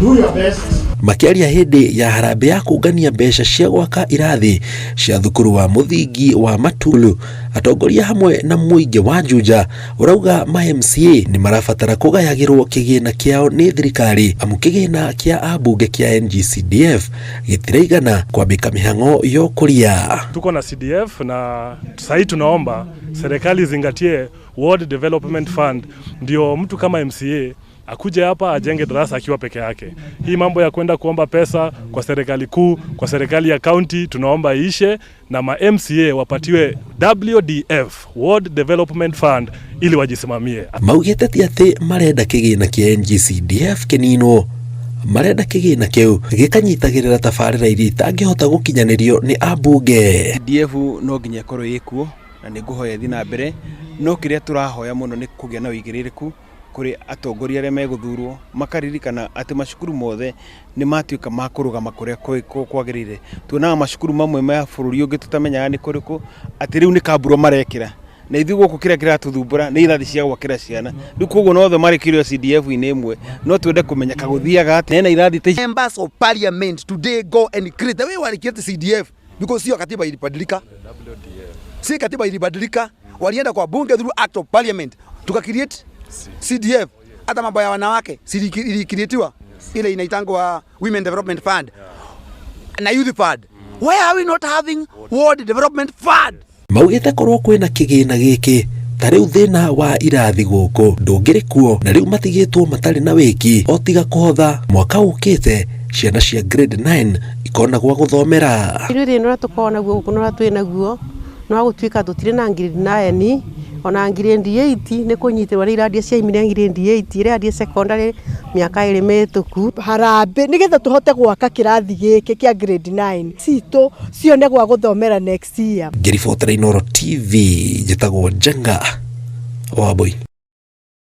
Do your best. Makĩaria hĩndĩ ya harambĩ ya kũngania mbeca cia gwaka irathi cia thukuru wa mũthingi wa Matulu, atongoria hamwe na mũingĩ wa Juja ũrauga ma MCA nĩ marabatara kũgayagĩrwo kĩgĩna kĩao nĩ thirikari, amu kĩgĩna kĩa ambunge kĩa NGCDF gĩtiraigana kwambĩka mĩhang'o ya ũkũria. Tuko na CDF na sahii tunaomba serikali izingatie Ward Development Fund, ndio mtu kama MCA akuje hapa ajenge darasa akiwa peke yake. Hii mambo ya kwenda kuomba pesa kwa serikali kuu, kwa serikali ya county, tunaomba iishe na ma MCA wapatiwe WDF, Ward Development Fund, ili wajisimamie. Maugĩte ti atĩ marenda kĩgĩna kĩa NGCDF kĩninwo, marenda kĩgĩna kĩu gĩkanyitagĩrĩra tabarĩra iria itangĩhota gũkinyanĩrio nĩ ambunge. CDF no nginya ĩkorwo ĩkuo na nĩ ngũhoya ĩthiĩ na mbere, no kĩrĩa tũrahoya mũno nĩ kũgĩa na ũigĩrĩrĩku kũrĩ atongoria arĩa megũthurwo, makaririkana atĩ macukuru mothe nĩ matuĩka ma kũrũgama kũrĩa kwagĩrĩire. Tuonaga macukuru mamwe ma bũrũri ũngĩ tũtamenyaga nĩ kũrĩkũ, atĩ rĩu nĩ kamburo marekĩra, na ithuĩ gũkũ kĩrĩa kĩratũthumbũra nĩ irathi cia gwakĩra ciana. Rĩu koguo nothe marĩkĩrio CDF-inĩ ĩmwe, no twende kũmenya kagũthiaga atĩa hena irathi ta Members of parliament today go and create the way walicreate CDF, because sio katiba ilibadilika, si katiba ilibadilika, walienda kwa bunge through act of parliament tuka create CDF. Hata mambo ya wanawake si ilicreatiwa ile inaitangwa Women Development Fund na Youth Fund. Why are we not having Ward Development Fund? Maugĩte korwo kwĩna kĩgĩna gĩkĩ ta rĩu, thĩna wa irathi gũkũ ndũngĩrĩ kuo, na rĩu matigĩtwo matarĩ na wĩki o tiga kũhotha mwaka ũkĩte ciana cia grade 9 ikona gwa gũthomera. Ithuĩ thĩna ũrĩa tũkoragwo naguo gũkũ na ũrĩa twĩ naguo nĩ wa gũtuĩka tũtirĩ na grade 9 ona grade 8, nĩ kũnyitĩrwo nĩ irathi ciaimire grade 8 ĩrĩa yathiĩ secondary mĩaka 2 mĩhĩtũku. Harambĩ nĩgetha tũhote gwaka kĩrathi gĩkĩ kĩa grade 9 citũ cione gwa gũthomera next year. Ngĩribotera Inooro TV, njĩtagwo Njenga wa Mbui.